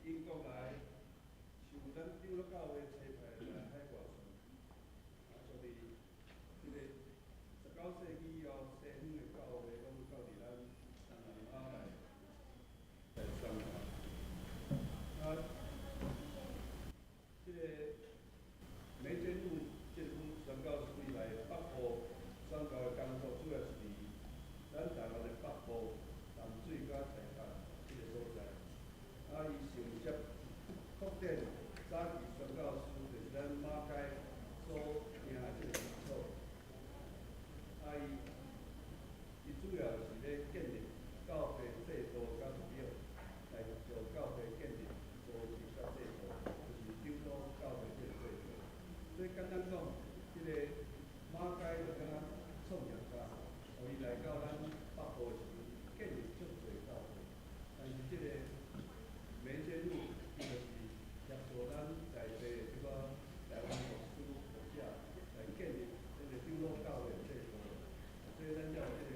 英國來，受咱長老教會差派來海外傳，啊，所以這個19世紀以後，西方的教會攏到佇咱東南亞來宣教。啊，這個梅堅祿這本宣教書伊來北部宣教的工作，主要是佇咱台灣的北部淡水佮台北這個所在。啊，伊承接擴展早期宣教師，就是咱馬偕所定的這個基礎。啊，伊主要是咧建立教會制度佮目標，來協助教會建立組織佮制度，就是長老教會這個制度。所以簡單講，這個馬偕就敢若創業家，予伊來到咱北部的時陣，建立足濟教會。但是這個梅堅祿，伊就是協助咱在地的這個台灣牧師學者來建立這個長老教會的制度。所以咱才有這個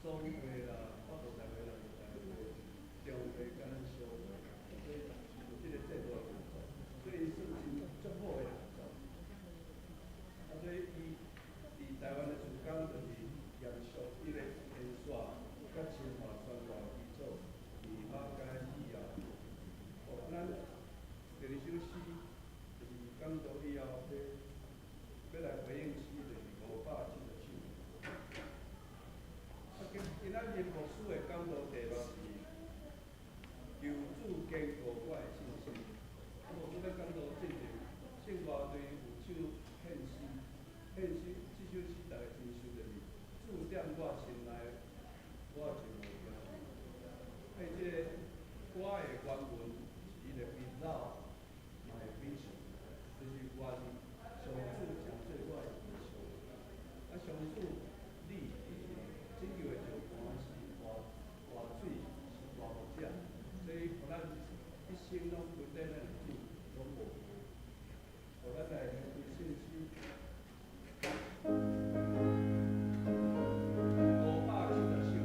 總會啦、北部大會啦、大會、中會佮咱小會，所以有這個制度的運作，所以算真足好的合作。啊，所以伊佇台灣的事工就是延續伊個連續佮深化宣教的基礎，佇馬偕以後，哦，咱第二首詩就是講道以後，欲來回應詩，就是570首。啊，今仔日牧師的講道題目是求主堅固我的信心。啊，牧師咧講道進前，聖歌隊有首獻詩，獻詩這首詩大家真熟，就是主踮我心內，我就無驚。啊，伊這個歌的原文是伊的 Without my vision，就是願上主成做我的異象。啊，上主，你拯救的石磐是活水，是大牧者，所以予咱一生攏跟綴咱的主，攏無予咱來面對信心。570首。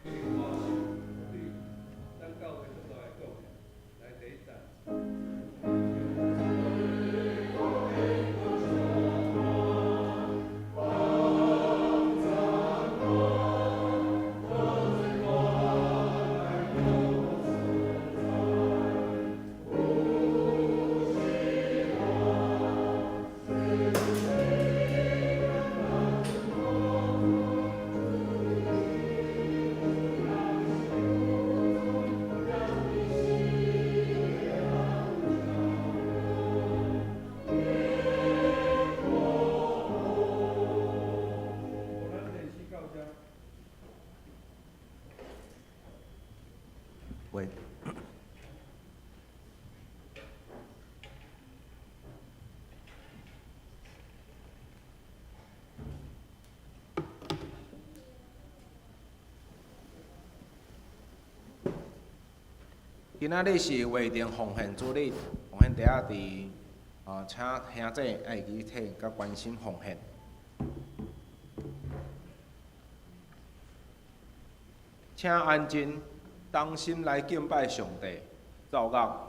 對咱教會足大的貢獻，來第一節。予咱練習到遮。喂。今仔日是画定奉獻主日，奉獻袋仔佇哦，請兄弟愛記提佮關心奉獻。請安靜，同心來敬拜上帝，奏樂。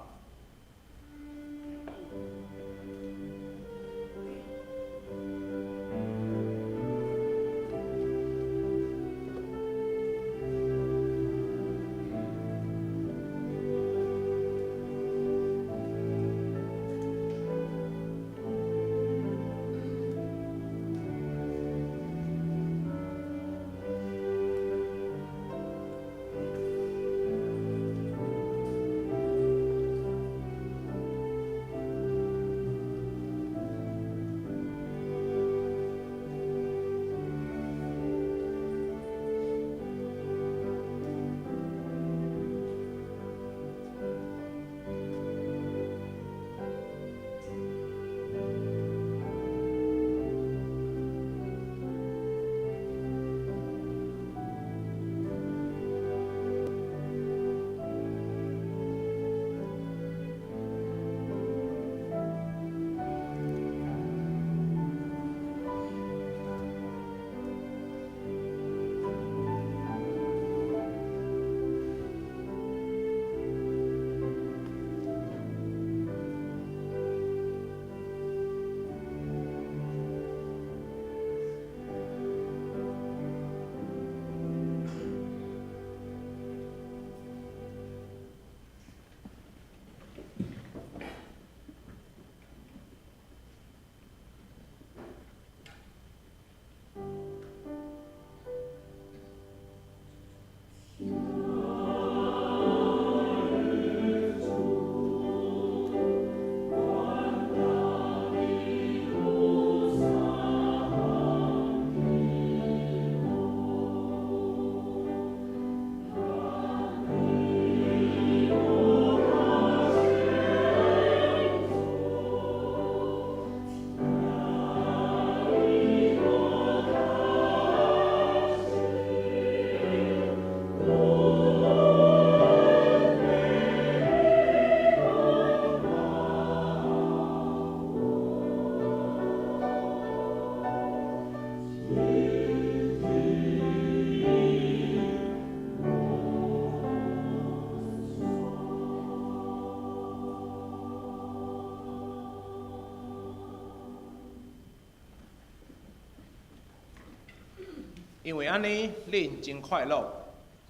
因為按呢，恁真快樂。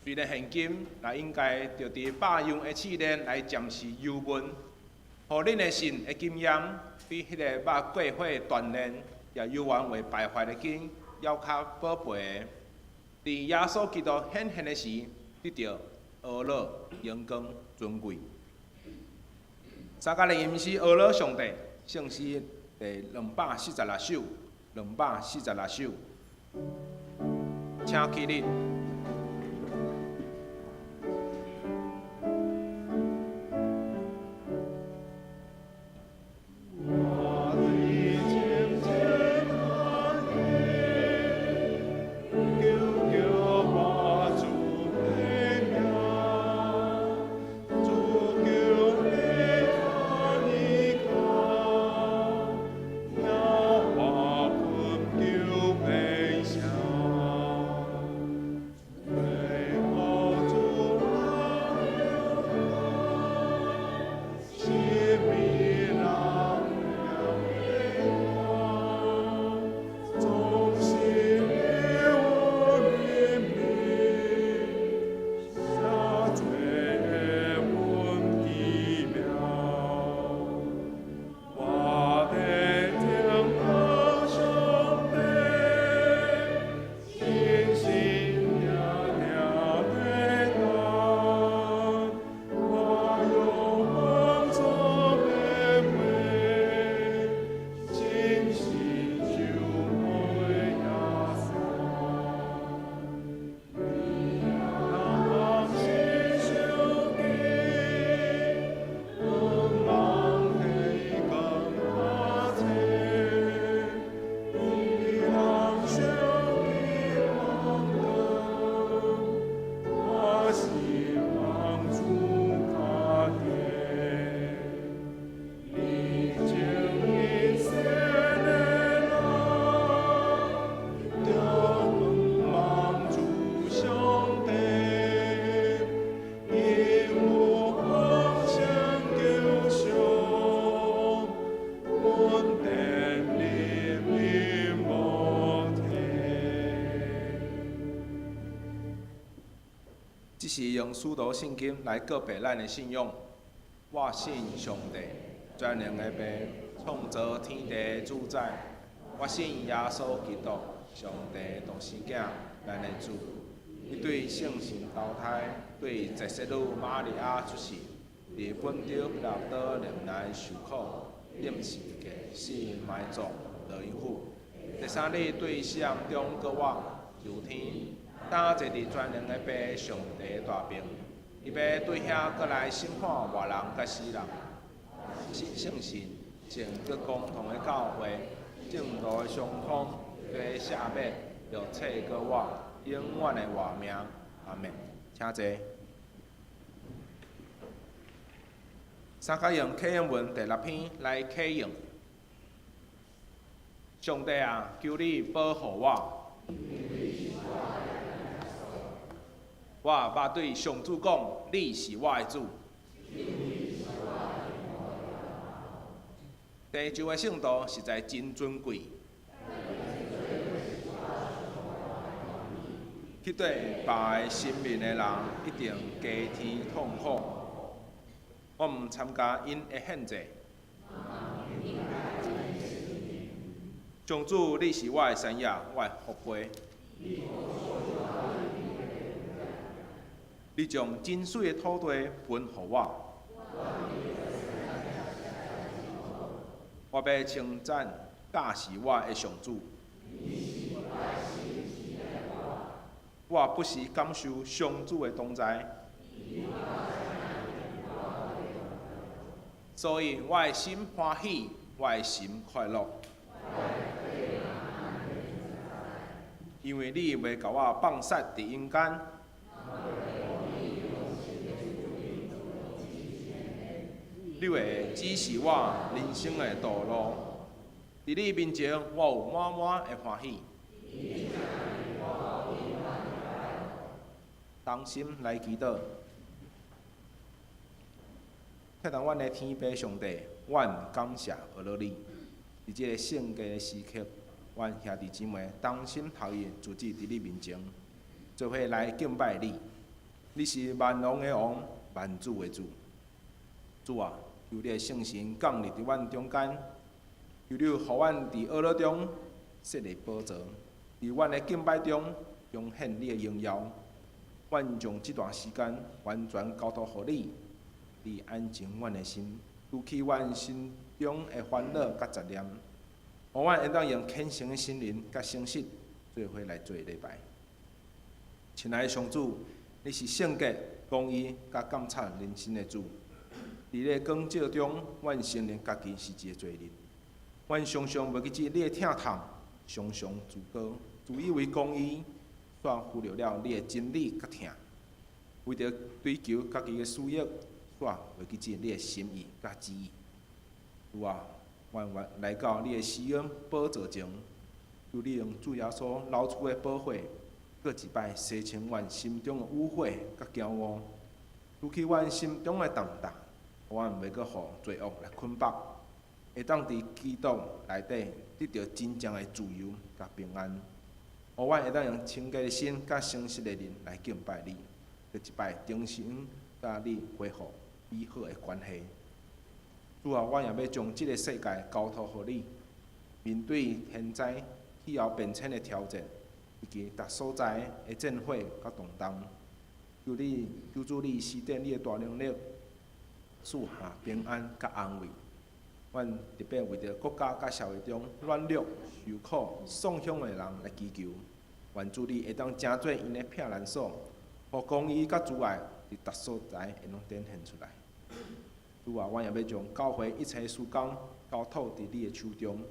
雖然現今若應該著佇百樣的試煉來暫時憂悶，予恁的信的經驗比彼个捌過火鍛煉，也猶原會敗壞的金猶較寶貝的。佇耶穌基督顯現的時，得著呵咾、榮光、尊貴。三家來吟詩呵咾上帝，聖詩第246首，246首，請起立。這是用使徒信經來告白咱的信仰。我信上帝，全能的父，創造天地的主宰。我信耶穌基督，上帝獨生囝，咱的主。伊對聖神投胎，對濟世女瑪利亞出世，佇本丟彼拉多年內受苦，釘十字架，死埋葬，落陰府。第三日對死人中閣活，上天。搭坐佇全能的父上帝大爿，伊欲對遐閣來審判活人佮死人。信聖神，聖潔共同的教會，聖徒的相通，罪赦免，肉體閣活，永遠的活命。阿們。請坐。三家用啟應文第六篇來啟應。上帝啊，求你保護我。我捌對上主講，你是我的主。地上的聖徒實在真尊貴。去對別个神明的人，一定加添痛苦。我毋參加𪜶的獻祭。上主，你是我的山野，我的福杯。你將真媠的土地分予我。我欲稱讚教示我的上主。我不時感受上主的同在，所以我的心歡喜，我的心快樂。因為你袂共我放殺佇陰間。你會指示我人生的道路，佇你面前，我有滿滿的歡喜。同心來祈禱，疼愛阮的天父上帝，阮感謝呵咾你，佇這个聖潔的時刻，阮兄弟姊妹同心合意，聚集佇你面前，做伙來敬拜你。你是萬王的王，萬主的主。主啊，求你的聖神降臨佇阮中間，求你予阮佇哀樂中設立寶座，佇阮的敬拜中彰顯你的榮耀。阮將這段時間完全交託予你，你安靜阮的心，除去阮心中的煩惱佮雜念，予阮會當用虔誠的心靈佮誠實做伙來做禮拜。親愛的上主，你是聖潔、公義佮鑒察人心的主。佇你的光照中，阮承認家己是一个罪人。阮常常袂記得你的疼痛，常常自高，自以為公義，煞忽略了你的真理佮疼。為著追求家己的私欲，煞袂記得你的心意佮旨意。主啊，阮願來到你的施恩寶座前，求你用主耶穌流出的寶血，閣一擺洗清阮心中的污穢佮驕傲，除去阮心中的重擔，予阮袂閣予罪惡來捆綁，會當佇基督內底得著真正的自由佮平安。予阮會當用清潔的心佮誠實的靈來敬拜你，閣一擺重新佮你恢復美好的關係。主啊，阮也欲將這个世界交託予你，面對天災、氣候變遷的挑戰，以及逐所在的戰火佮動盪，求你，求主你施展你的大能力，賜下平安佮安慰。阮特別為著國家佮社會中軟弱、受苦、喪鄉的人來祈求，願主你會當成做𪜶的避難所，予公義佮慈愛佇逐所在會攏展現出來。主啊，阮也欲將教會一切事工交託佇你的手中，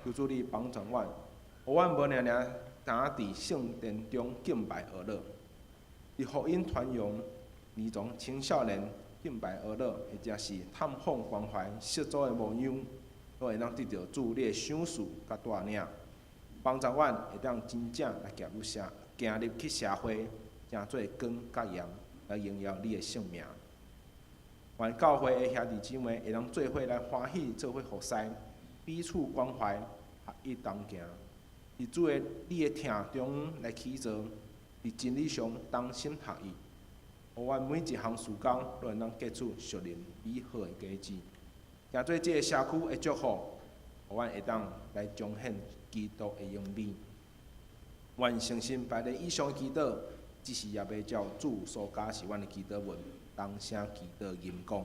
求主你幫助阮，予阮無爾爾焦佇聖殿中敬拜哀樂，佇福音傳揚、兒童青少年敬拜哀樂，或者是探訪關懷失足的母嬰，攏會當得著主你的賞賜佮帶領，幫助阮會當真正來行入去社會，成做光佮鹽，來榮耀你的聖名。願教會的兄弟姊妹會當做伙來歡喜，做伙服侍，彼此關懷，合一同行。佇主的你的疼中來起座，佇真理上同心合意，予阮每一項事工攏會當結出屬靈美好的果子，成做這个社區的祝福，予阮會當來彰顯基督的榮美。阮誠心拜你以上的祈禱，只是也欲照主所教示阮的祈禱文，同聲祈禱吟講。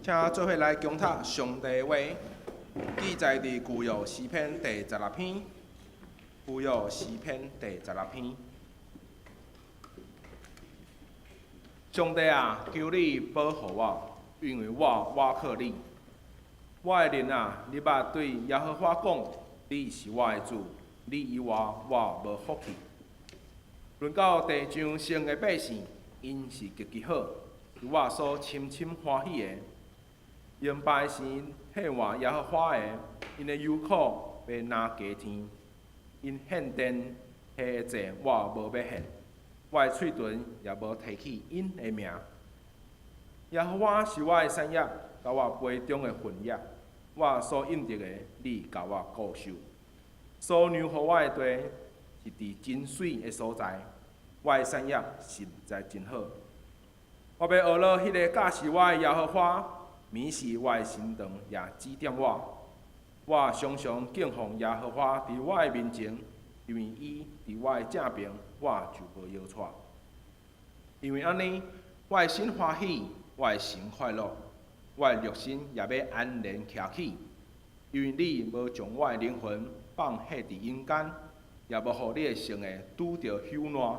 請做伙來恭讀上帝話，記載佇舊約詩篇第十六篇。舊約詩篇第十六篇。上帝啊，求你保護我，因為我倚靠你。我的靈啊，你捌對耶和華講：你是我的主，你以外我無福氣。論到地上生的百姓，𪜶是極其好，是我所深深歡喜的。用百姓替換耶和華的，𪜶的憂苦欲若加添。𪜶獻殿獻的祭，我無欲獻；我的喙唇也無提起𪜶的名。耶和華是我的產業，佮我杯中的份額。我所應得的，你共我顧守。所讓予我的地，是佇真媠的所在。我的產業實在真好。我欲學了彼个教示我的耶和華，暝時我的神長也指點我。我常常敬奉耶和華佇我的面前，因為伊佇我的正爿，我就無搖掣。因為按呢，我的心歡喜，我的神快樂，我的肉身也欲安然徛起，因為你無將我的靈魂放下佇陰間，也無予你的聖的拄著朽爛。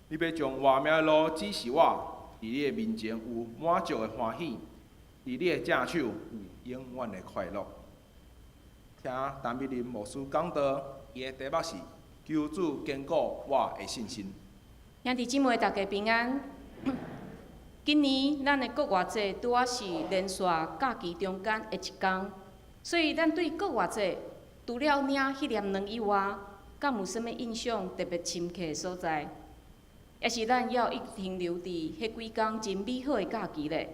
你欲將活命的路指示我，佇你的面前有滿足的歡喜，佇你的正手有永遠的快樂。請陳美琳牧師講道，伊的題目是求主堅固我的信心。兄弟姊妹，大家平安。今年咱的復活節拄仔是連續假期中間的一工，所以咱對復活節除了領彼粒卵以外，敢有啥物印象特別深刻的所在？抑是咱猶一直停留佇彼幾工真美好的假期咧？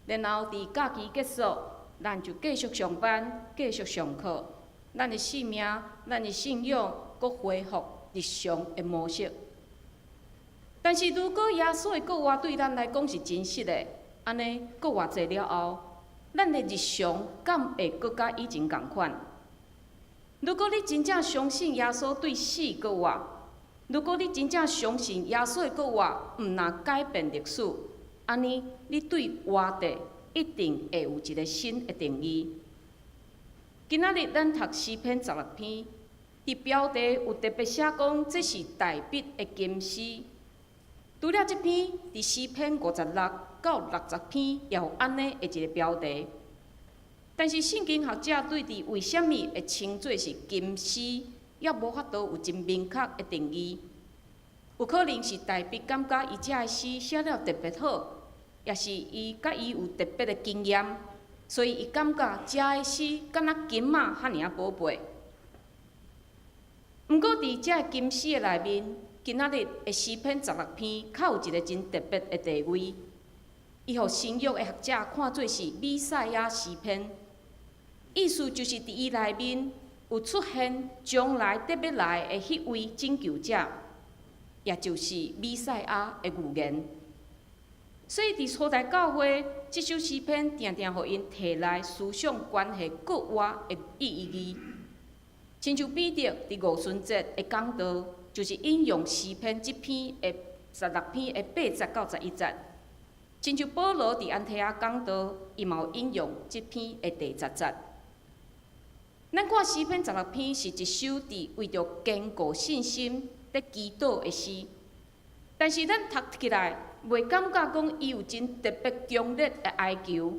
然後佇假期結束，咱就繼續上班，繼續上課，咱的生命、咱的信仰，閣恢復日常的模式。但是，如果耶穌的復活對咱來講是真實的，按呢復活節了後，咱的日常敢會閣佮以前仝款？如果你真正相信耶穌對死復活，如果你真正相信耶穌的復活毋若改變歷史，按呢你對活地一定會有一個新的定義。今仔日咱讀詩篇十六篇，佇標題有特別寫講，這是大衛的金詩。除了這篇，佇詩篇56到60篇也有按呢的一个標題。但是聖經學者對佇為啥物會稱做是金詩，猶無法度有真明確的定義。有可能是大衛感覺伊這个詩寫了特別好，抑是伊佮伊有特別的經驗，所以伊感覺這个詩敢若金仔遐爾仔寶貝。毋過佇這个金詩的內面，今仔日的詩篇十六篇，較有一个真特別的地位。伊予新約的學者看做是彌賽亞詩篇，意思就是佇伊內面有出現將來得欲來的彼位拯救者，也就是彌賽亞的預言。所以佇初代教會，這首詩篇定定予𪜶提來思想關係復活的意義。親像彼得佇五旬節的講道，就是引用詩篇這篇的十六篇的8節到11節。親像保羅佇安提阿講道，伊嘛有引用這篇的第10節。咱看詩篇十六篇是一首佇為著堅固信心佇祈禱的詩，但是咱讀起來，袂感覺講伊有真特別強烈的哀求，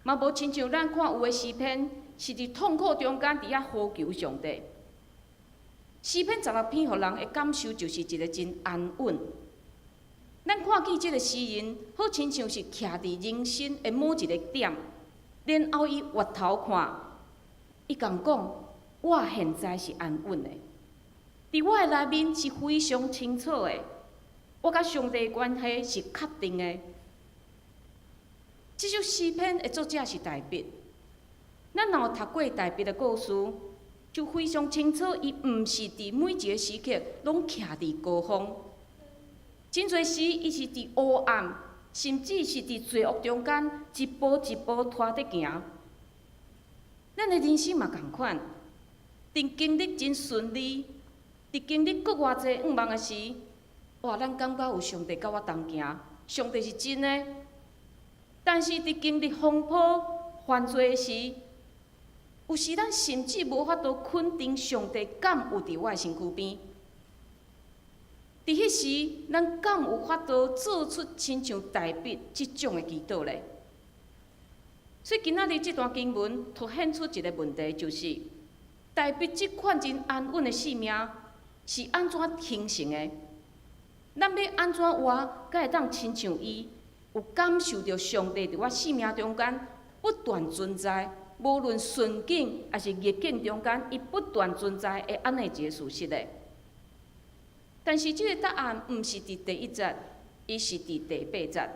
嘛無親像咱看有的詩篇是佇痛苦中間佇遐呼求上帝。詩篇十六篇，予人的感受就是一个真安穩。咱看見這个詩人，好親像是徛佇人生的某一个點，然後伊回頭看，伊共講：我現在是安穩的，佇我的內面是非常清楚的，我佮上帝的關係是確定的。這首詩篇的作者是大衛，咱若有讀過大衛的故事，就非常清楚，伊毋是佇每一个時刻攏徛佇高峰，真濟時伊是佇黑暗，甚至是佇罪惡中間一步一步拖佇行。咱的人生嘛仝款，佇經歷真順利，佇經歷閣偌濟願望的時，哇！咱感覺有上帝佮我同行，上帝是真的。但是佇經歷風波、犯罪時，有時咱甚至無法度肯定上帝敢有佇我的身軀邊。佇彼時，咱敢有法度做出親像大衛這種的祈禱咧？所以今仔日這段經文凸顯出一个問題，就是大衛這款真安穩的生命是按怎形成的？咱欲按怎活，才會當親像伊，有感受著上帝佇我生命中間不斷存在，無論順境抑是逆境中間，伊不斷存在的按呢一个事實咧。但是這个答案毋是佇第一節，伊是佇第八節。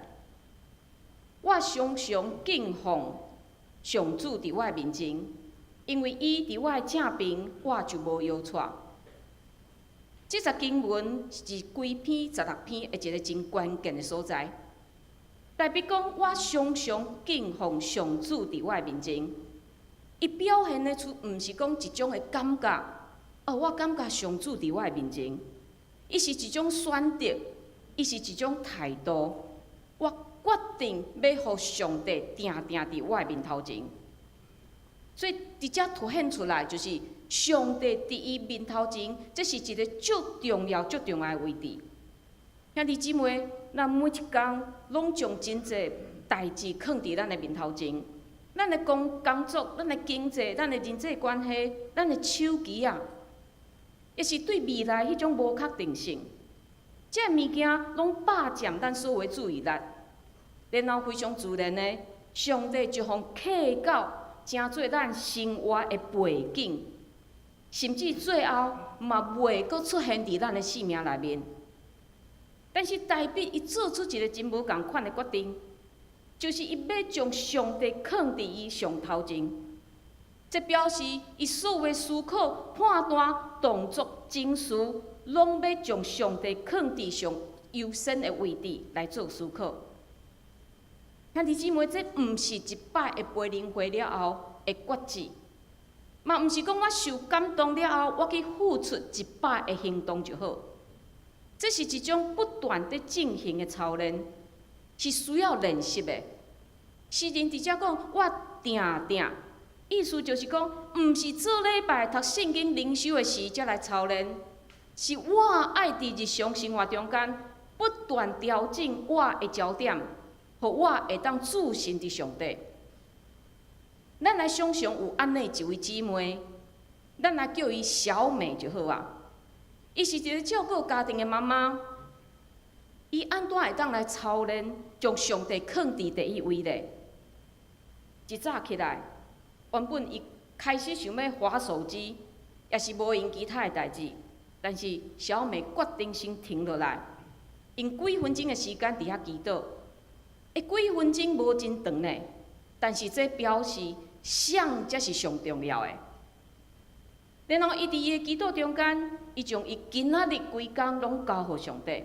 我常常敬奉上主佇我的面前，因為伊佇我的正爿，我就無搖掣。這節經文是規篇16篇的一个真關鍵的所在。大衛講，我常常敬奉上主佇我的面前，伊表現的出毋是講一種的感覺，哦，我感覺上主佇我的面前，伊是一種選擇，伊是一種態度。我決定欲予上帝定定佇我的面頭前，所以佇遮凸顯出來，就是上帝佇伊面頭前，這是一个足重要、足重要的位置。兄弟姊妹，咱每一工攏將真濟代誌囥佇咱的面頭前，咱的工作、咱的經濟、咱的人際關係、咱的手機仔，抑是對未來彼種無確定性，這个物件攏霸佔咱所有的注意力。然後非常自然的，上帝就予刻到成做咱生活的背景，甚至最後嘛袂閣出現佇咱的生命內面。但是大衛伊做出一个真無仝款的決定，就是伊欲將上帝囥佇伊上頭前。這表示伊所有的思考、判斷、動作、情緒，攏欲將上帝囥佇上優先的位置來做思考。兄弟姊妹，這毋是一擺的培靈會了後的決志，嘛毋是講我受感動了後，我去付出一擺的行動就好。這是一種不斷佇進行的操練，是需要練習的。詩人佇遮講，我定定，意思就是講，毋是做禮拜讀聖經靈修的時才來操練，是我愛佇日常生活中間不斷調整我的焦點，予我會當注神佇上帝。咱來想象有按呢一位姊妹，咱來叫伊小美就好啊。伊是一个照顧家庭的媽媽，伊按怎會當來操練將上帝囥佇第一位咧？一早起來，原本伊開始想欲滑手機，抑是無閒其他的代誌，但是小美決定先停落來，用幾分鐘的時間佇遐祈禱。幾分鐘無真長呢，但是這表示啥才是上重要的。然後伊佇伊的祈禱中間，伊將伊今仔日規工攏交予上帝。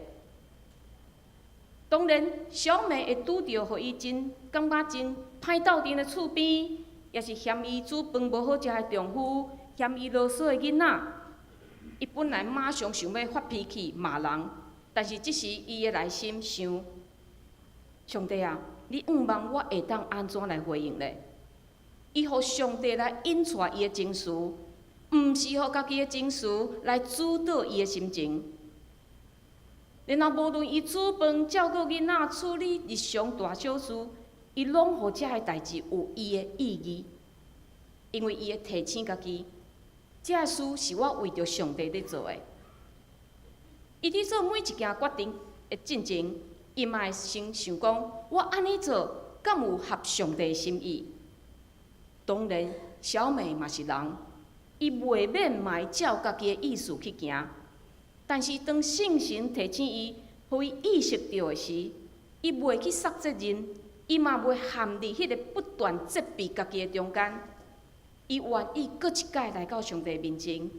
當然，小美會拄著予伊真感覺真歹鬥陣的厝邊，抑是嫌伊煮飯無好食的丈夫，嫌伊囉嗦的囡仔。伊本來馬上想欲發脾氣罵人，但是這時伊的內心想：上帝啊，你向望我會當按怎來回應咧？伊予上帝來引帶伊的情緒，毋是予家己的情緒來主導伊的心情。然後無論伊煮飯、照顧囡仔、處理日常大小事，伊攏予這个代誌有伊的意義，因為伊會提醒家己，這个事是我為著上帝咧做的。伊佇做每一件決定的進前，伊嘛會先想講：我按呢做，敢有合上帝的心意？當然，小美嘛是人，伊袂免嘛會照家己的意思去行。但是當聖神提醒伊，予伊意識著的時，伊袂去捒責任，伊嘛袂陷佇彼个不斷責備家己的中間。伊願意閣一擺來到上帝面前，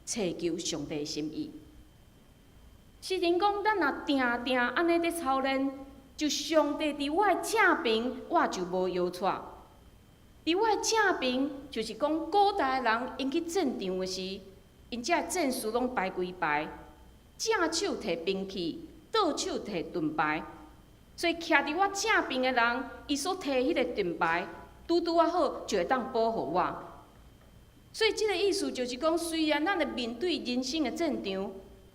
尋求上帝的心意。詩人講，咱若定定按呢佇操練，就上帝佇我的正爿，我就無搖掣。佇我的正爿，就是講古代的人𪜶去戰場的時，𪜶這戰士攏排規排，正手提兵器，倒手提盾牌。所以徛佇我正邊的人，伊所提彼个盾牌，拄拄仔好就會當保護我。所以這个意思就是講，雖然咱會面對人生的戰場，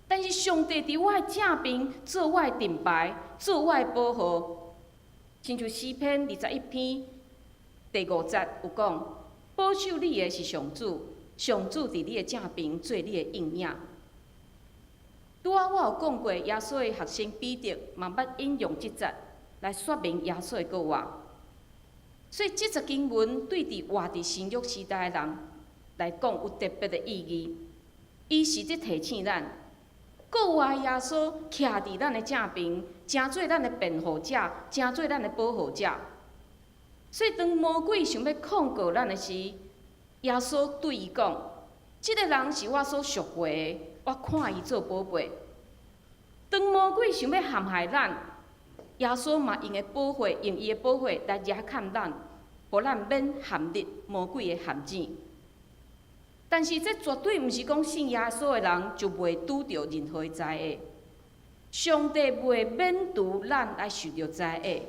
但是上帝佇我的正邊做我的盾牌，做我的保護。親像詩篇21篇第五節有講：保守你的是上主，上主佇你的正邊做你的蔭影。拄仔我有講過，耶穌的學生彼得嘛捌引用這節來說明耶穌的復活。所以這節經文對佇活佇新約時代的人來講有特別的意義。伊是咧提醒咱，復活耶穌徛佇咱的正邊，成做咱的辯護者，成做咱的保護者。所以當魔鬼想欲控告咱的時，耶穌對伊講：這个人是我所贖回的，我看伊做寶貝。當魔鬼想欲陷害咱，耶穌嘛用的寶血，用伊的寶血來遮蓋咱，予咱免陷入魔鬼的陷阱。但是這絕對毋是講信耶穌的人就袂拄著任何的災厄。上帝袂免除咱來受著災厄，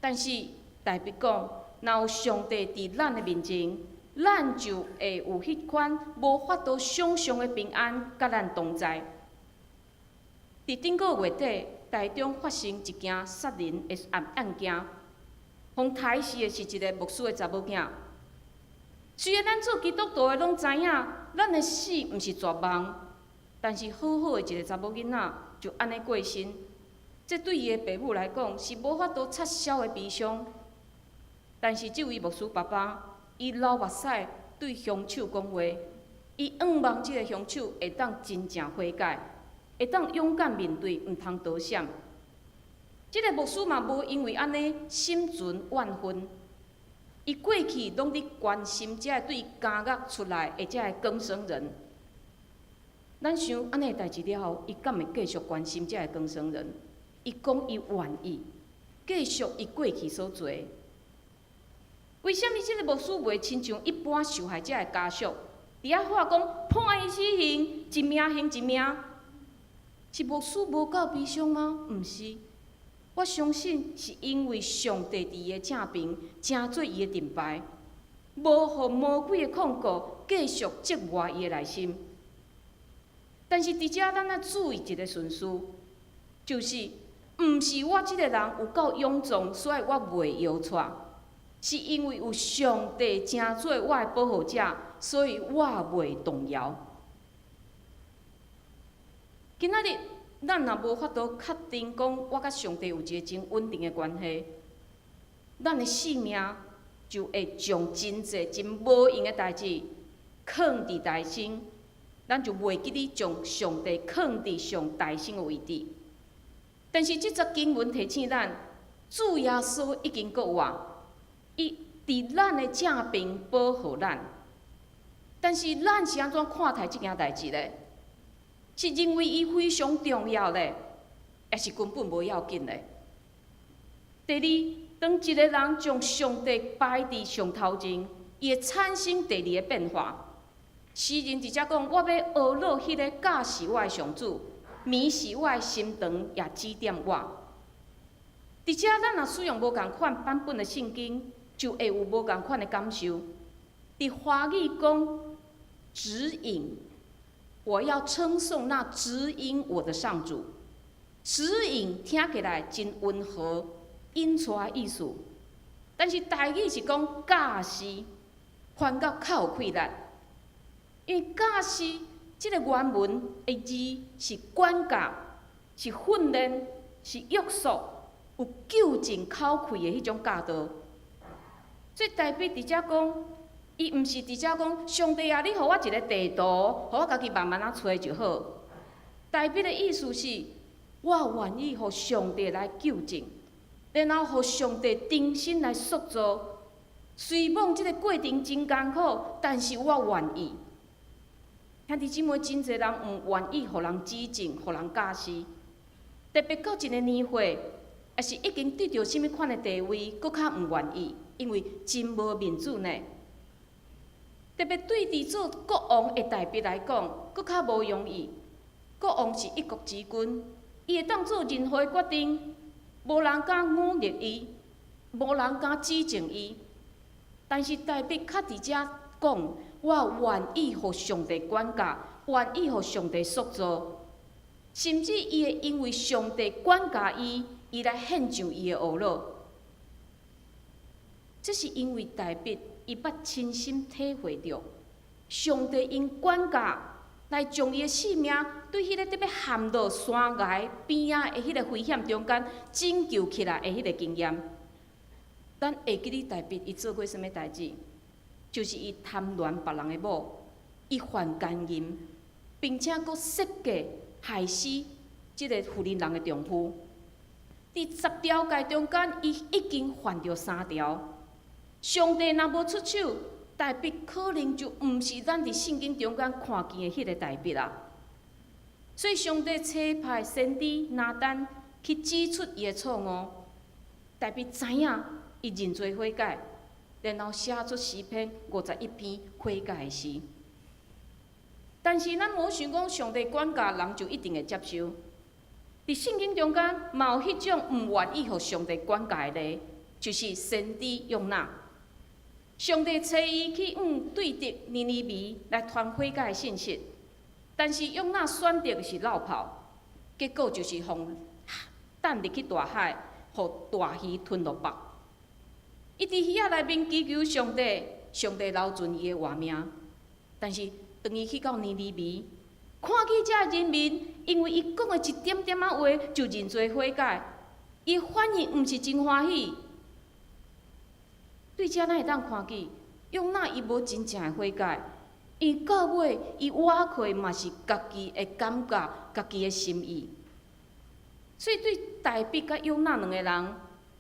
但是大衛講，若有上帝佇咱的面前，咱就會有彼款無法度想像的平安，佮咱同在。佇頂個月底，台中發生一件殺人的案件，予刣死的是一个牧師的查某囝。雖然咱做基督徒的攏知影，咱的死毋是絕望，但是好好的一个查某囡仔就按呢過身，這對伊的爸母來講是無法度插消的悲傷。但是這位牧師爸爸，伊流目屎對兇手講話，伊向望這个兇手會當真正悔改，會當勇敢面對，毋通逃閃。這个牧師嘛無因為按呢心存怨恨，伊過去攏佇關心這个對監獄出來的這个更生人。咱想按呢代誌了後，伊敢會繼續關心這个更生人？伊講伊願意繼續伊過去所做。為啥物這个牧師袂親像一般受害者的家屬，佇遐喊講判伊死刑，一命還一命？是牧師無夠悲傷嗎？毋是，我相信是因為上帝佇伊的正邊，成做伊的盾牌，無予魔鬼的控告繼續折磨伊的內心。但是佇遮咱愛注意一个順序，就是毋是我這个人有夠勇壯，所以我袂搖掣，是因為有上帝成做我的保護者，所以我袂動搖。今仔日咱若無法度確定講，我佮上帝有一个真穩定的關係，咱的性命就會將真濟真無用的代誌囥佇大先，咱就袂記得將上帝囥佇上大先的位置。但是這節經文提醒咱，主耶穌已經復活，伊佇咱的正邊保護咱。但是咱是按怎看待這件代誌咧？是認為伊非常重要咧，抑是根本無要緊咧？第二，當一个人將上帝擺佇上頭前，伊會產生第二个變化。詩人佇遮講：我欲呵咾彼个教示我的上主，明示我的心腸，也指點我。佇遮，咱若使用無仝款版本的聖經，就會有無仝款的感受。佇華語講指引，我要稱頌那指引我的上主。指引聽起來真溫和，引帶的意思。但是台語是講教示，反而較有氣力。因為教示這个原文的字是管教、是訓練、是約束、有糾正口氣的彼種教導。所以大衛佇遮講，伊毋是佇遮講，上帝啊，你予我一个地圖，予我家己慢慢仔揣就好。大衛的意思是，我願意予上帝來糾正，然後予上帝重新來塑造。雖罔這个過程真艱苦，但是我願意。兄弟姊妹，真濟人毋願意予人指正，予人教示，特別到一个年歲，抑是已經得著啥物款的地位，閣較毋願意，因為真無面子呢。特別對佇做國王的大衛來講，閣較無容易。國王是一國之君，伊會當做任何的決定，無人敢忤逆伊，無人敢指證伊。但是大衛卻佇遮講：我願意予上帝管教，願意予上帝塑造，甚至伊會因為上帝管教伊，伊來獻上伊的懊惱。這是因為大衛伊捌親身體會著，上帝用管教來將伊的性命對彼個欲陷落山崖邊仔的彼個危險中間拯救起來的彼個經驗。咱會記得大衛伊做過啥物代誌？就是伊貪戀別人的某，伊犯姦淫，並且閣設計害死這个婦人的丈夫。佇10條誡中間，伊已經犯著三條。上帝若無出手，大衛可能就毋是咱佇聖經中間看見的彼个大衛啊。所以上帝差派先知拿單去指出伊的錯誤，大衛知影，伊認罪悔改，然後寫出詩篇51篇悔改的詩。但是咱無想講上帝管教人就一定會接受。佇聖經中間，嘛有彼種毋願意予上帝管教的例，就是先知約拿。上帝差伊去往對敵尼尼微來傳悔改的信息，但是約拿選擇的是落跑，結果就是予擲入去大海，予大魚吞落腹。伊佇魚仔內面祈求上帝，上帝留存伊的活命。但是當伊去到尼尼微，看見遮人民，因為伊講的一點點仔話就認罪悔改，伊反應毋是真歡喜。對遮咱會當看見，約拿伊無真正的悔改，伊到尾伊倚靠的嘛是家己的感覺、家己的心意。所以對大衛佮約拿兩个人，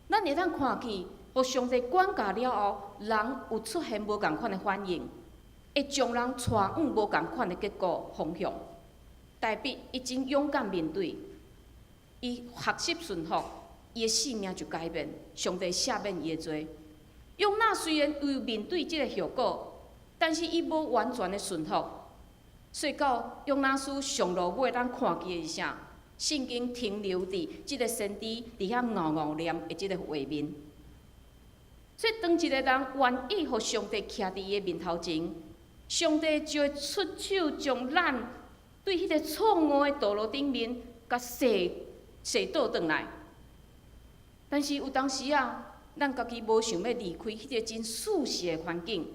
咱會當看見，予上帝管教了後，人有出現無仝款的反應，會將人帶往無仝款的結果方向。大衛伊真勇敢面對，伊學習順服，伊的性命就改變，上帝赦免伊的罪。約拿雖然有面對這个後果，但是伊無完全的順服，所以到約拿書上落尾，咱看見的是啥？聖經停留佇這个先知佇遐敖敖念的這个畫面。所以當一个人願意予上帝徛佇伊的面頭前，上帝就會出手將咱對彼個錯誤的道路頂面，共踅踅倒轉來。但是有當時啊，咱家己無想欲離開彼個真舒適的環境，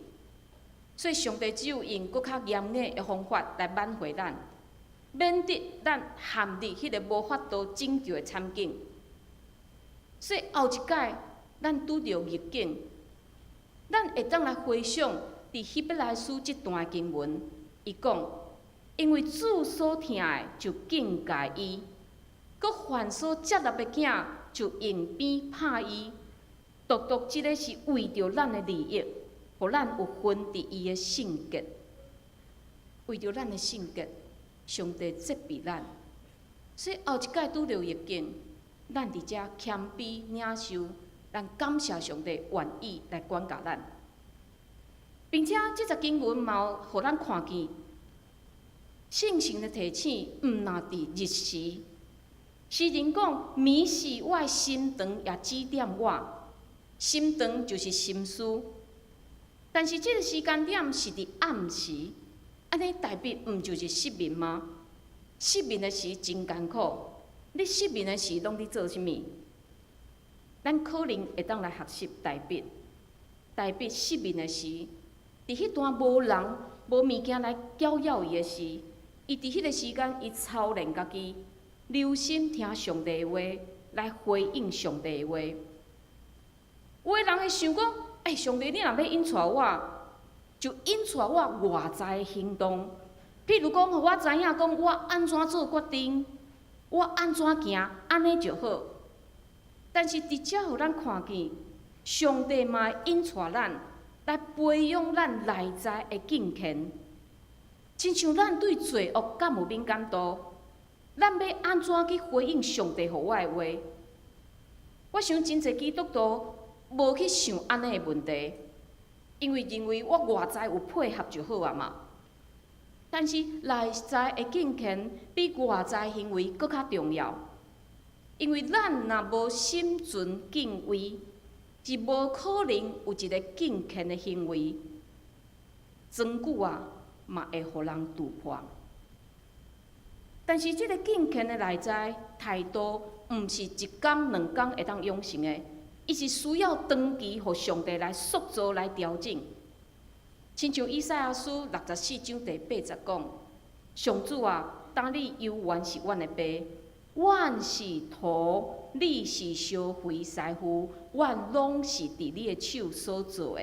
所以上帝只有用閣較嚴厲的方法來挽回咱，免得咱陷入彼個無法度拯救的慘境。所以後一擺，咱拄著逆境，咱會當來回想佇希伯來書這段經文，伊講：因為主所疼的就警戒伊，閣凡所接納的囝就用鞭拍伊。獨獨這个是為著咱的利益，予咱有分佇伊的聖潔。為著咱的聖潔，上帝責備咱。所以後一擺拄著逆境，咱佇遮謙卑領受，咱感謝上帝願意來管教咱，並且這節經文嘛有予咱看見，聖神的提醒毋若佇日時。詩人講：暝時我的心腸也指點我。心腸就是心思，但是這个時間點是佇暗時，按呢代表毋就是失眠嗎？失眠的時真艱苦，你失眠的時攏佇做啥物？咱可能會當來學習大衛，大衛失眠的時，佇彼段無人、無物件來攪擾伊的時，伊佇彼个時間，伊操練家己，留心聽上帝的話，來回應上帝的話。有的人會想講：欸，上帝，你若欲引帶我，就引帶我外在的行動。譬如講，予我知影講我按怎做決定，我按怎行，按呢就好。但是佇遮予咱看見，上帝嘛會引帶咱來培養咱內在的敬虔。親像咱對罪惡敢有敏感度，咱欲按怎去回應上帝予我的話？我想真濟基督徒無去想按呢的問題，因為認為我外在有配合就好啊嘛。但是內在的敬虔比外在行為閣較重要。因為咱若無心存敬畏，是無可能有一个敬虔的行為。長久啊，嘛會予人戳破。但是這个敬虔的內在態度，毋是一工兩工會當養成的，伊是需要長期予上帝來塑造、來調整。親像以賽亞書64章第8節講：上主啊，當你猶原是阮的爸，阮是土，你是燒肥師傅，阮攏是佇你的手所做的。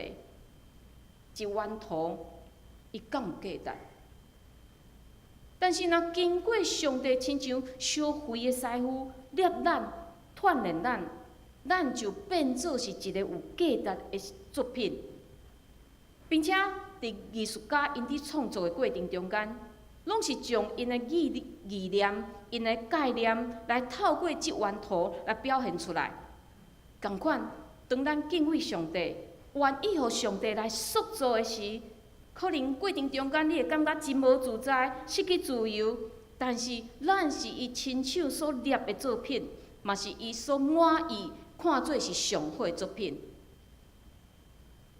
一碗土，伊敢有價值？但是若經過上帝親像燒肥的師傅捏咱、鍛鍊咱，咱就變做是一个有價值的作品，並且佇藝術家𪜶佇創作的過程中間，攏是將𪜶的意念、𪜶的概念來透過這張圖來表現出來。仝款，當咱敬畏上帝，願意予上帝來塑造的時，可能過程中間你會感覺真無自在，失去自由。但是咱是伊親手所捏的作品，嘛是伊所滿意、看做是上好的作品。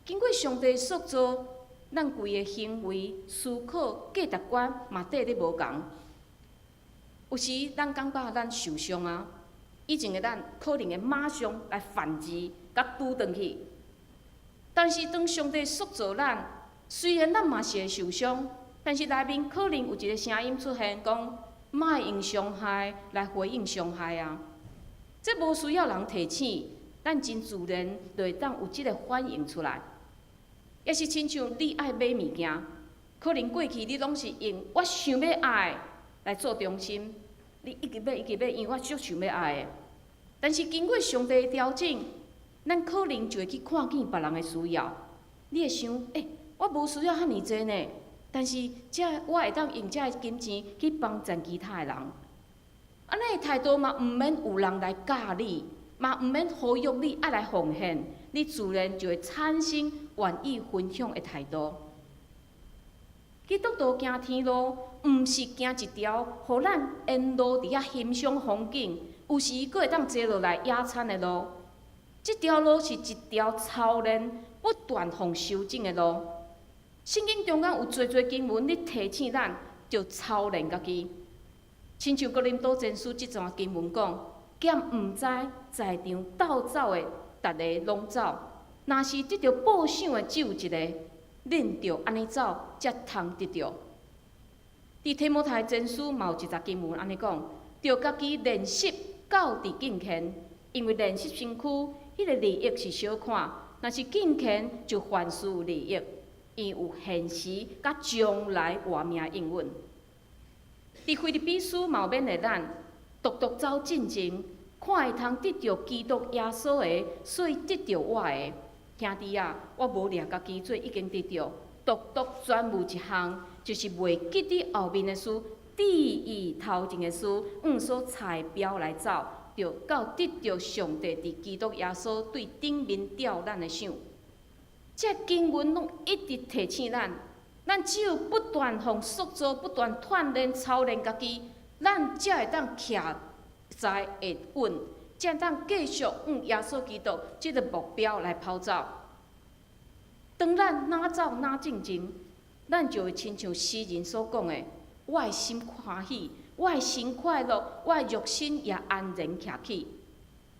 經過上帝塑造，咱規个行為、思考、價值觀嘛綴咧無仝。有時咱感覺咱受傷啊，以前的咱可能會馬上來反擊，共拄轉去。但是當上帝塑造咱，雖然咱嘛是會受傷，但是內面可能有一个聲音出現，講莫用傷害來回應傷害啊！這無需要人提醒，咱真自然就會當有這个反應出來。也是親像你愛買物件，可能過去你攏是用我想欲愛來做中心，你一直買一直買，因為我足想欲愛的。但是經過上帝的調整，咱可能就會去看見別人的需要，你會想，欸，我無需要遐爾濟呢，但是這我會當用這个金錢去幫助其他的人。按呢的態度嘛，毋免有人來教你，嘛毋免呼籲你愛來奉獻，你自然就會產生願意分享的態度。基督徒行天路，毋是行一條予咱沿路佇遐欣賞風景，有時閣會當坐落來野餐的路。這條路是一條操練、不斷予修正的路。聖經中間有濟濟經文，咧提醒咱，著操練家己。親像哥林多前書這段經文講：敢毋知在場鬥走的，逐个攏走，若是得著報賞的只有一個，恁著按呢走，才通得著。佇提摩太前書嘛有一節經文按呢講：著家己練習到佇敬虔，因為練習身軀，彼个利益是小看，若是敬虔就凡事有利益，因有現時佮將來活命應允。佇腓立比書嘛有勉勵咱，獨獨走進前，看會通得著基督耶穌的，所以得著我的。兄弟啊，我無掠家己做已經得著，獨獨專務一項，就是袂記佇後面的事，志意頭前的事，向所揣標來走，著到得著上帝佇基督耶穌對頂面吊咱的賞。這經文攏一直提醒咱，咱只有不斷予塑造、不斷鍛鍊、操練家己，咱才會當徛在會穩，才會當繼續向耶穌基督這个目標來跑走。當咱哪走哪進前，咱就會親像詩人所講的：我的心歡喜，我的心快樂，我的肉身也安然徛起。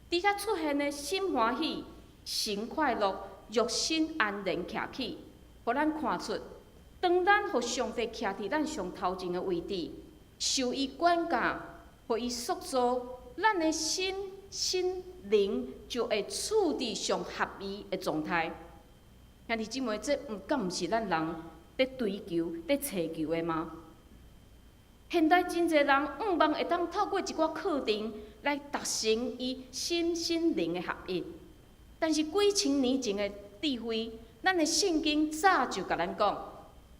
佇遮出現的心歡喜、心快樂、肉身安然徛起，予咱看出，當咱予上帝徛佇咱上頭前的位置，受伊管教，予伊塑造，咱的心、身、靈就會處佇上合宜的狀態。兄弟姊妹，這毋敢毋是咱人佇追求、佇揣求的嗎？現代真濟人向望會當透過一寡課程來達成伊心身靈的合一，但是幾千年前的智慧，咱的聖經早就共咱講，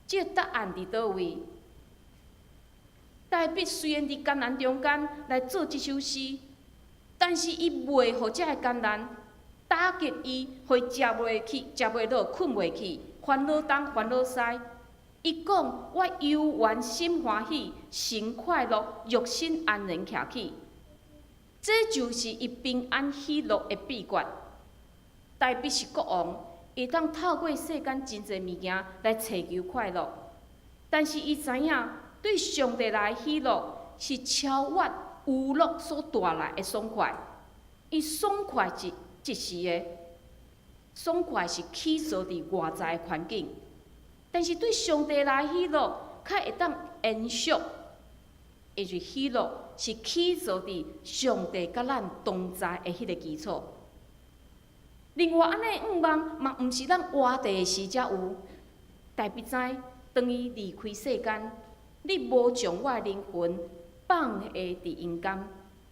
這个答案佇佗位？大衛雖然佇艱難中間來做這首詩，但是伊袂予這个艱難打擊伊，予伊食袂去、食袂落、睏袂去，煩惱東煩惱西。伊講：我猶原心歡喜，神快樂，肉身安然徛起。這就是伊平安喜樂的秘訣。大衛是國王，會當透過世間真濟物件來尋求快樂，但是伊知影對上帝來喜樂是超越娛樂所帶來的爽快。伊爽快是一時的，爽快是起造佇外在的環境，但是對上帝來喜樂，較會當延續，因為喜樂是起造佇上帝佮咱同在的彼個基礎。另外，按呢願望嘛，毋是咱活佇的時才有。大衛知，當伊離開世間，你無將我的靈魂放下佇陰間，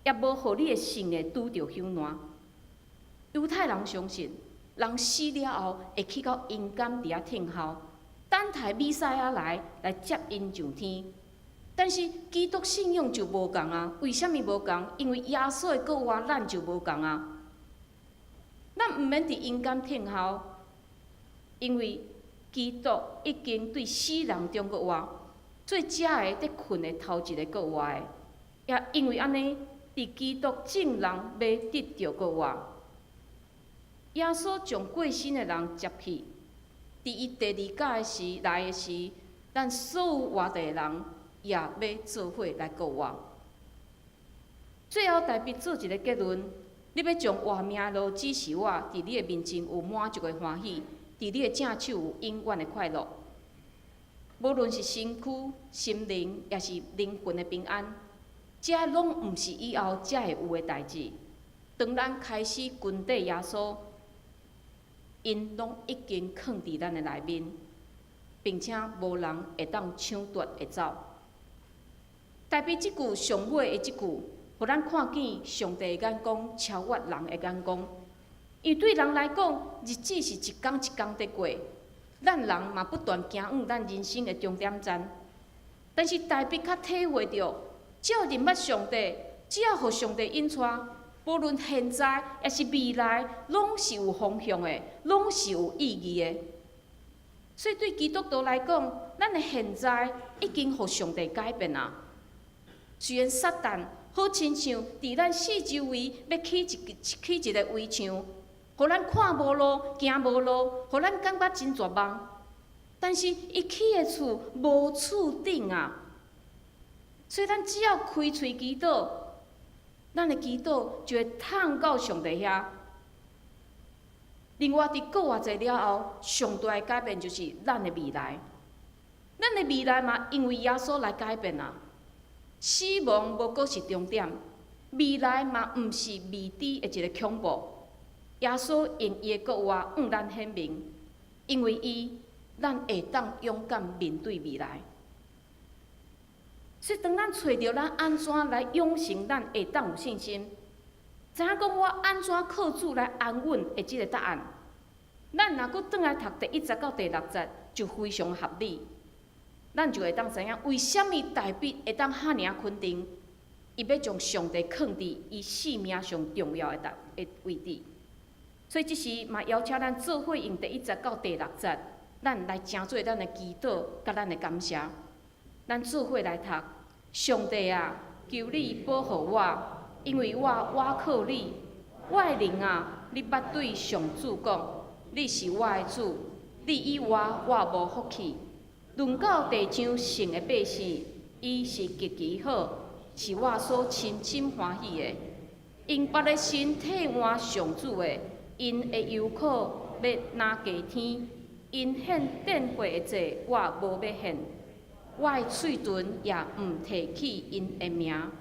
也無予你的聖的拄著朽爛。猶太人相信，人死了後會去到陰間佇遐等候，等待彌賽亞來來接𪜶上天。但是基督信仰就無仝啊！為啥物無仝？因為耶穌的復活，咱就無仝啊！咱毋免佇陰間等候，因為基督已經對死人中復活，做這个佇睏的頭一个復活的。也因為按呢，佇基督眾人欲得著復活。耶穌將過身的人接去，佇伊第二擺的時來的時，咱所有活著的人也欲做伙來復活。最後，大衛做一个結論：你欲將活命路指示我，佇你的面前有滿足的歡喜，佇你的正手有永遠的快樂。無論是身軀、心靈，抑是靈魂的平安，這攏毋是以後才會有的代誌。當咱開始跟綴耶穌，𪜶攏已經囥佇咱的內面，並且無人會當搶奪會走。大衛這句上尾的這句，予咱看見上帝的眼光超越人的眼光。因為對人來講，日子是一工一工佇過，咱人嘛不斷行往咱人生的終點站。但是大衛較體會著，只要認捌上帝，只要予上帝引帶，無論現在抑是未來，攏是有方向的，攏是有意義的。所以對基督徒來講，咱的現在已經予上帝改變啊。雖然撒旦好親像佇咱四周圍欲起一個圍牆，予咱看無路、行無路，予咱感覺真絕望。但是伊起的厝無厝頂啊，所以咱只要開喙祈禱，咱的祈禱就會探到上帝遐。另外，佇復活節了後，上大的改變就是咱的未來。咱的未來嘛，因為耶穌來改變啊。死亡無閣是終點，未來嘛毋是未知的一个恐怖。耶穌用伊的復活向咱顯明，因為伊，咱會當勇敢面對未來。所以，當咱揣著咱按怎來養成咱會當有信心，知影講我按怎靠主來安穩的這个答案，咱若閣轉來讀第一節到第六節，就非常合理。咱就會當知影為啥物大衛會當遐爾肯定，伊欲將上帝囥佇伊生命上重要的位置。所以，這時嘛邀請咱做伙用第一節到第六節，咱來成做咱的祈禱佮咱的感謝。咱做伙來讀：上帝啊，求你保護我，因為我倚靠你。我的靈啊，你捌對上主講，你是我的主，你以外我無福氣。論到地上聖的百姓，伊是極其好，是我所深深歡喜的。𪜶別的身替換上主的，𪜶的憂苦欲若加添。𪜶獻奠血的祭，我無欲獻。我的喙唇也毋提起𪜶的名。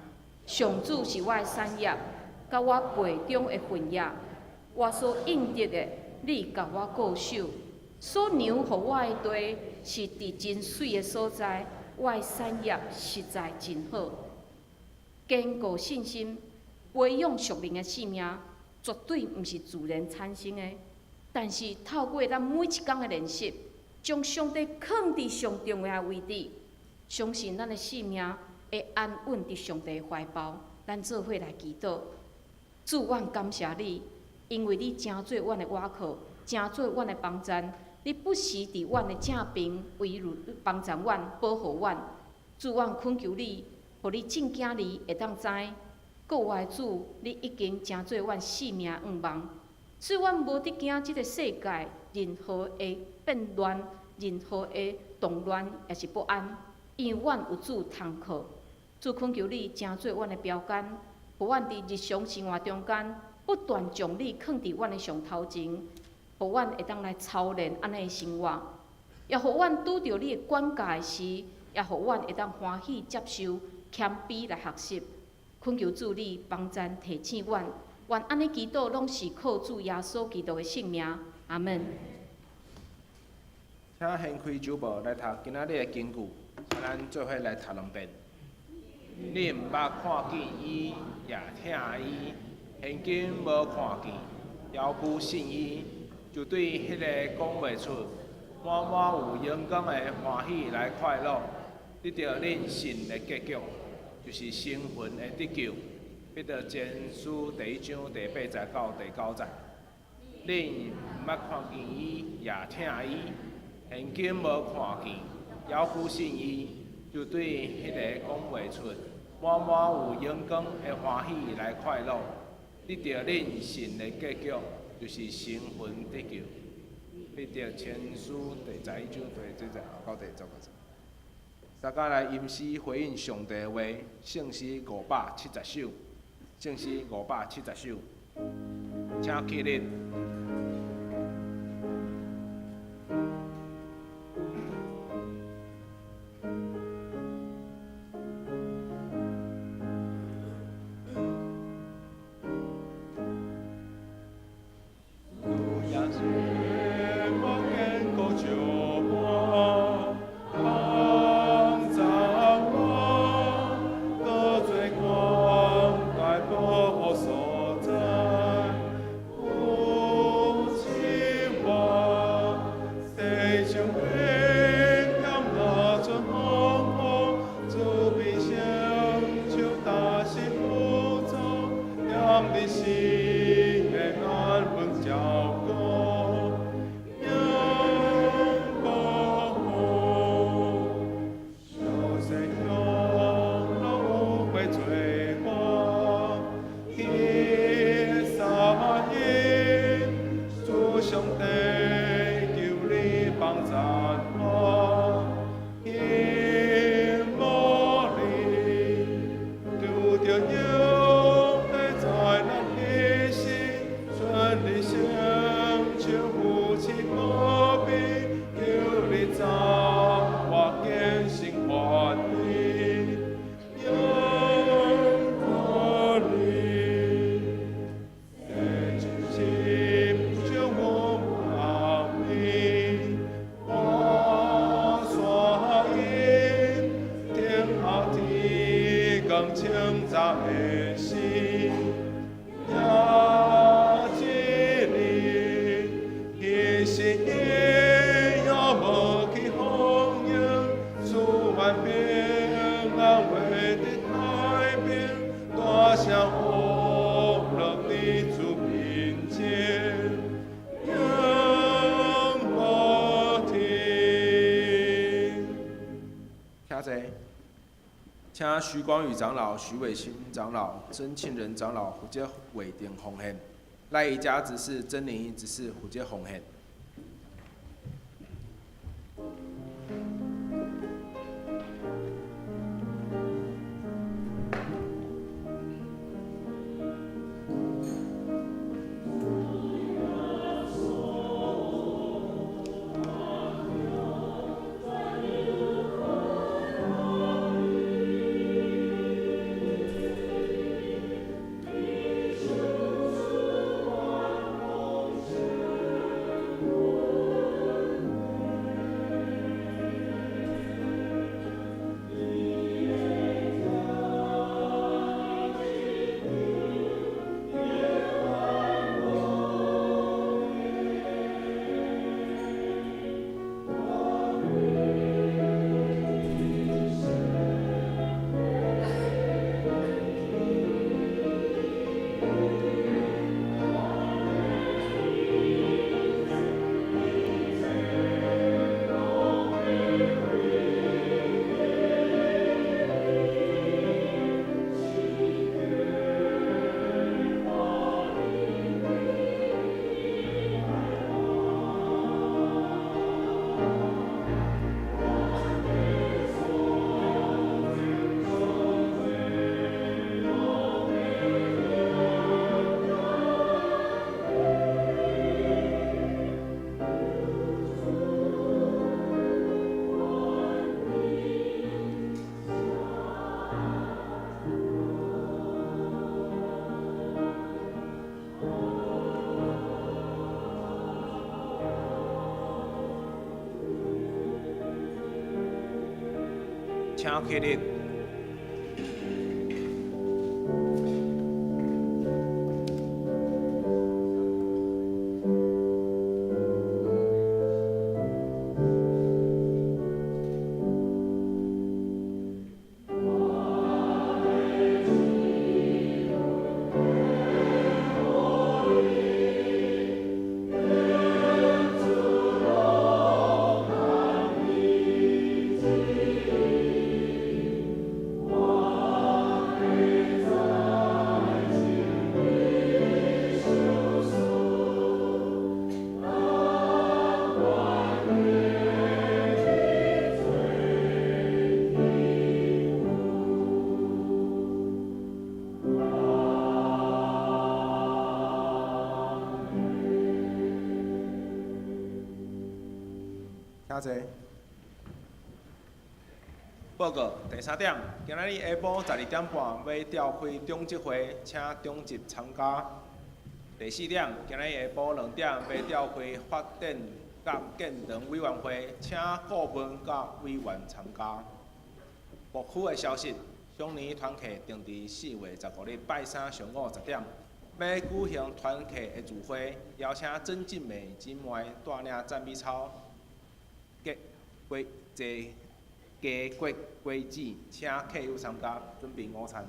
上主是我的產業，佮我杯中的份額。我所應得的，你共我固守。所量予我的地，是佇真媠的所在。我的產業實在真好。堅固信心，培養屬靈的生命，絕對毋是自然產生的。但是透過咱每一工的練習，將上帝囥佇上重要的位置，相信咱的生命會安穩佇上帝的懷抱。咱做伙來祈禱，主，阮感謝你，因為你成做阮的倚靠，成做阮的幫贊。你不時佇阮的正邊圍繞幫贊阮，保護阮。主，阮懇求你，予你眾囝兒會當知，国外的主，你已經成做阮性命向望，所以阮無得驚這个世界任何的變亂、任何的動亂，抑是不安，因為阮有主通靠。主懇求你成做阮的標杆，予阮佇日常生活中間不斷將你囥佇阮的上頭前，予阮會當來操練按呢的生活，也予阮拄著你的管教的時，也予阮會當歡喜接受謙卑來學習。懇求主你幫贊提醒阮，願按呢祈禱攏是靠主耶穌基督的聖名，阿門。請掀開主報來讀今仔日的經句，請咱做伙來讀兩遍。你毋捌看見伊，也聽伊，現今無看見，猶舊信伊，就對彼個講袂出、滿滿有榮光的歡喜來快樂，得著恁信的結局，就是靈魂的得救。彼得前書第一章第八節到第九節。恁毋捌看見伊，也聽伊，現今無看見，猶舊信伊，就對彼個講袂出、滿滿有榮光的歡喜來快樂，得著恁信的結局，就是靈魂得救。彼得前書第十一章第這節到第十個節。大家來吟詩回應上帝的話，聖詩570首，聖詩570首，請起立。請徐廣宇長老、徐偉新長老、曾慶仁長老負責會定奉獻，賴宜家執事、曾玲儀執事負責奉獻。請起立。請坐。報告第三點，今仔日下晡12點半欲召開長執會，請長執參加。第四點，今仔日下晡2點欲召開發展佮建堂委員會，請顧問佮委員參加。牧區的消息，雙年團契定佇4月15日拜三上午10點，欲舉行團契的聚會，邀請曾靜美姊妹帶領讚美操。雞雞雞骨果子，請客友參加，準備午餐。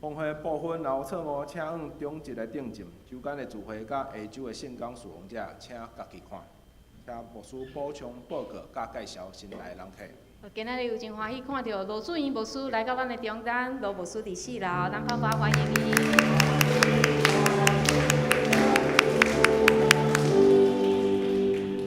奉獻部分若有錯誤，請向長執來訂正。週間的聚會佮下週的聖工事奉者，請家己看。請牧師補充報告佮介紹新來的人客。今仔日有真歡喜看著羅主任牧師來到咱的中間，羅牧師佇四樓，咱拍拍歡迎伊。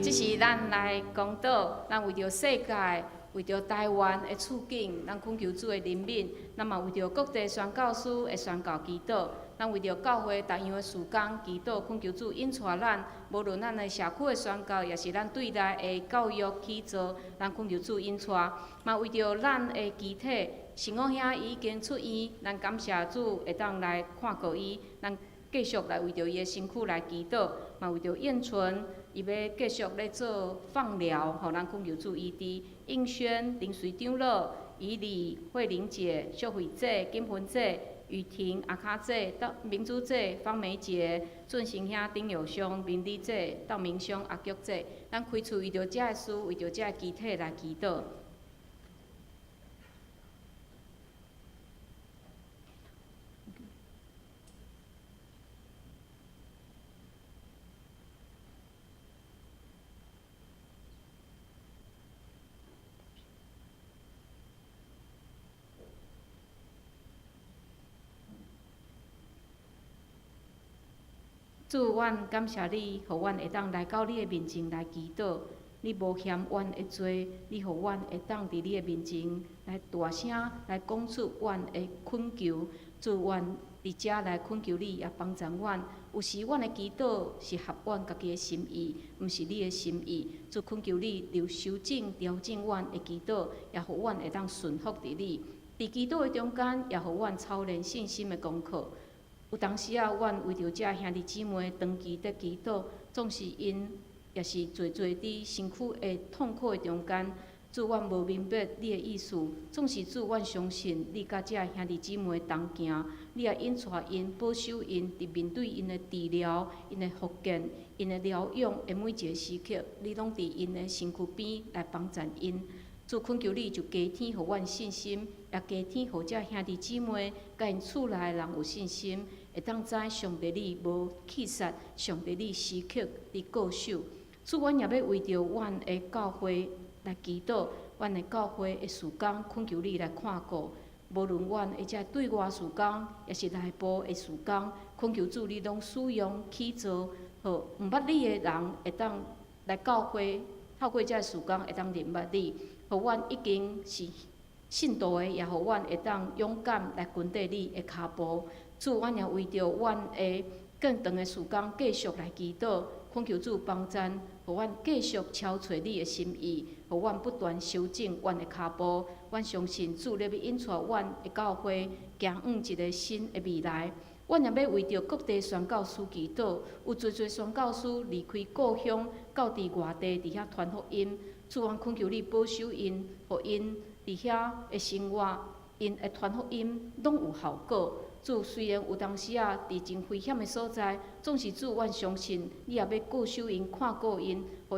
這是咱來講道，咱為著世界、為著台灣的處境，咱懇求主的憐憫。咱嘛為著各地宣教師的宣教祈禱，咱為著教會逐樣的事工祈禱，懇求主引帶咱。無論咱的社區的宣教，抑是咱對內的教育起造，咱懇求主引帶。嘛為著咱的肢體，成武兄已經出院，咱感謝主會當來看顧伊，咱繼續來為著伊的身軀來祈禱。嘛為著燕純，伊欲繼續咧做放療，予咱懇求主醫治。應軒、林隨長老、以禮、慧玲姐、秀慧姐、金芬姐、雨婷、阿卡姐、明珠姐、方梅姐、俊成兄、丁友兄、明麗姐、道明兄、阿菊姐，咱開喙為著遮的事，為著遮的肢體來祈禱。主，阮感謝你，予阮會當來到你的面前來祈禱。你無嫌阮的罪，你予阮會當佇你的面前來大聲來講出阮的懇求。主，阮佇遮來懇求你，也幫助阮。有時阮的祈禱是合阮家己的心意，毋是你的心意。主，懇求你留修正、調整阮的祈禱，也予阮會當順服佇你。佇祈禱的中間，也予阮操練信心的功課。有當時仔，阮為著遮兄弟姊妹長期佇祈禱，總是𪜶也是濟濟佇身軀的痛苦的中間。主，阮無明白你的意思，總是主，阮相信你佮遮兄弟姊妹同行，你也引帶𪜶、保守𪜶，佇面對𪜶的治療、𪜶的復健、𪜶的療養的每一个時刻，你攏佇𪜶的身軀邊來幫助𪜶。主，懇求你就加添予阮信心，也加添予遮兄弟姊妹佮𪜶厝內的人有信心，會當知上帝你無棄殺，上帝你時刻佇顧守。主，阮也欲為著阮的教會來祈禱，阮的教會的事工，懇求你來看顧。無論阮的遮對外事工，抑是內部的事工，懇求主你攏使用起造，予毋捌你的人會當來教會，透過遮事工會當認捌你。予阮已經是信徒的，也予阮會當勇敢來跟綴你的跤步。主，阮也為著阮的更長的事工繼續來祈禱，懇求主幫贊，予阮繼續朝揣你的心意，予阮不斷修正阮的跤步。阮相信主你欲引帶阮的教會行向一个新的未來。阮也欲為著各地宣教師祈禱，有濟濟宣教師離開故鄉，到佇外地佇遐傳福音。主，阮懇求你保守𪜶，予𪜶佇遐的生活，𪜶的傳福音攏有效果。主，雖然有當時仔佇真危險的所在，總是主，阮相信你也欲顧守𪜶、看顧𪜶，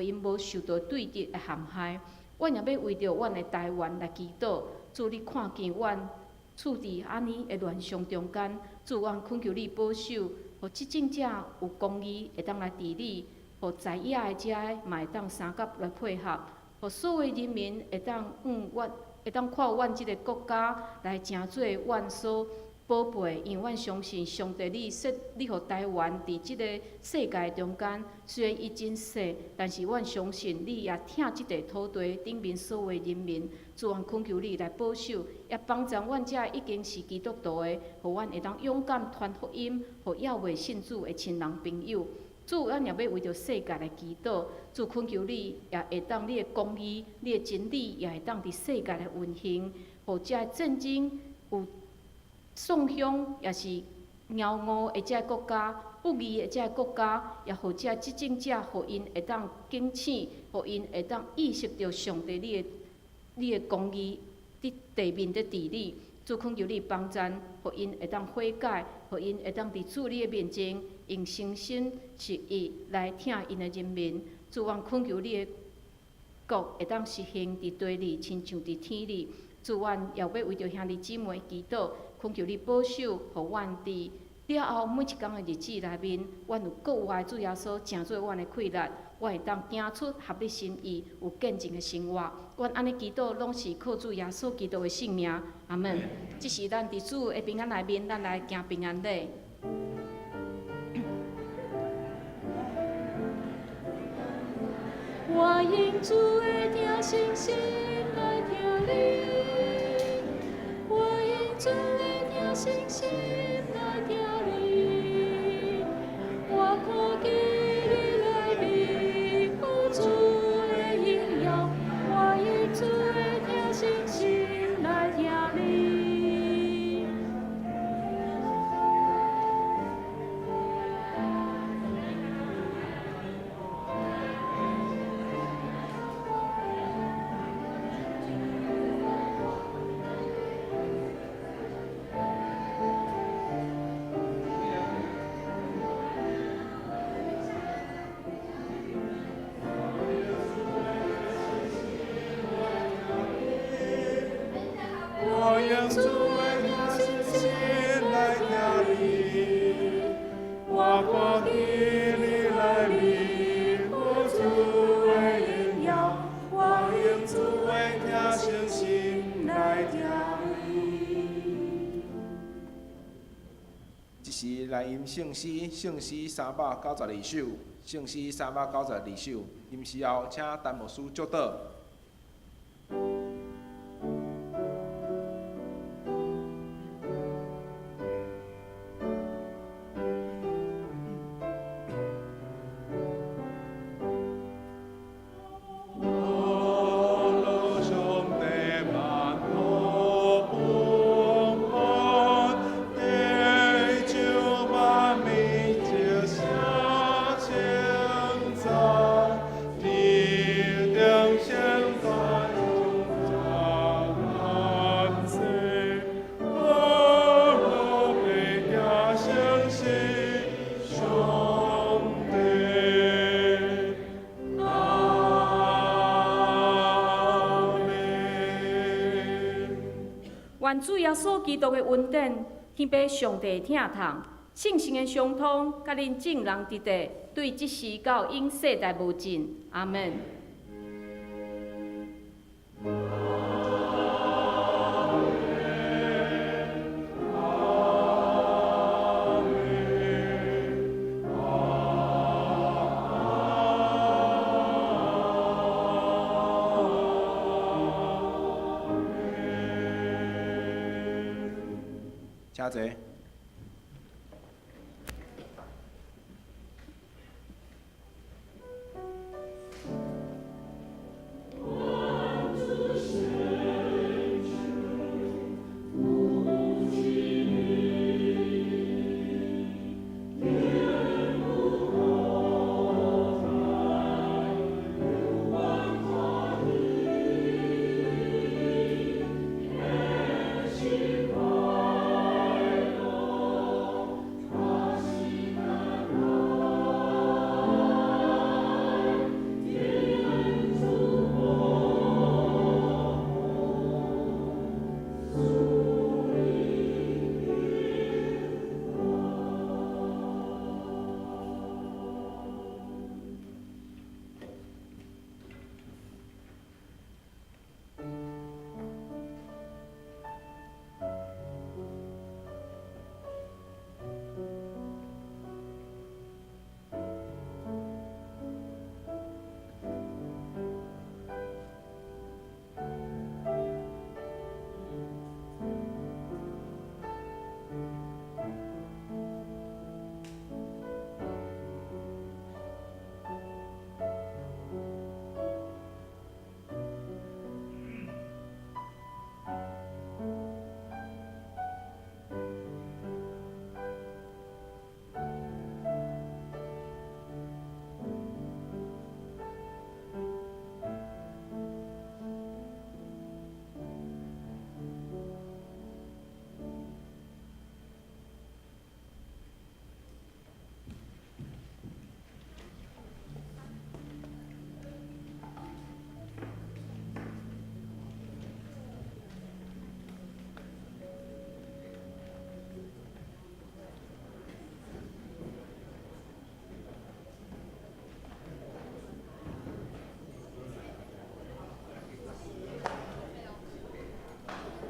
予𪜶無受著對敵的陷害。阮也欲為著阮的台灣來祈禱，主，你看見阮處佇按呢的亂象中間，主，阮懇求你保守，予執政者有公義會當來治理，予在野的遮嘛會當相佮來配合，予所有人民會當阮會當看阮這个國家來成做阮所寶貝，因為阮相信上帝你設你予台灣佇這個世界中間，雖然伊真細，但是阮相信你也疼這塊土地頂面所有人民，主，阮懇求你來保守，也幫助阮這已經是基督徒的，予阮會當勇敢傳福音，予猶未信主的親人朋友。主，咱也欲為著世界來祈禱，主懇求你也會當你的公義、你的真理也會當佇世界來運行，予這戰爭有宋鄉，也是貓誤的這個國家，不義的這個國家，也予這執政者，予𪜶會當警醒，予𪜶會當意識著上帝你的公義佇地面佇治理。主懇求你幫贊，予𪜶會當悔改，予𪜶會當佇主你的面前，用誠心實意來疼𪜶的人民。主，阮懇求你的國會當實行佇地裡，親像佇天裡。主，阮也欲為著兄弟姊妹祈禱，懇求你保守，予阮佇了後每一工的日子內面，阮有閣有愛主耶穌，成做阮的氣力，阮會當行出合你心意、有見證的生活。阮按呢祈禱，攏是靠主耶穌基督的聖名。阿門。這是咱佇主的平安內面，咱來行平安禮。我用主的疼信心來聽你，我用主的疼信心來聽你，我看見你內面有主的榮耀，我用主的疼信心來聽你。我用主的疼信心來聽你，我看見你內面有主的榮耀，我用主的疼信心來聽你。這時來吟聖詩，聖詩392首，聖詩392首。吟詩後，請陳牧師祝禱。願主耶穌基督的恩典，天父上帝的疼痛，聖神的相通，佮恁眾人佇佇，對這時到永世代無盡。阿門。請坐。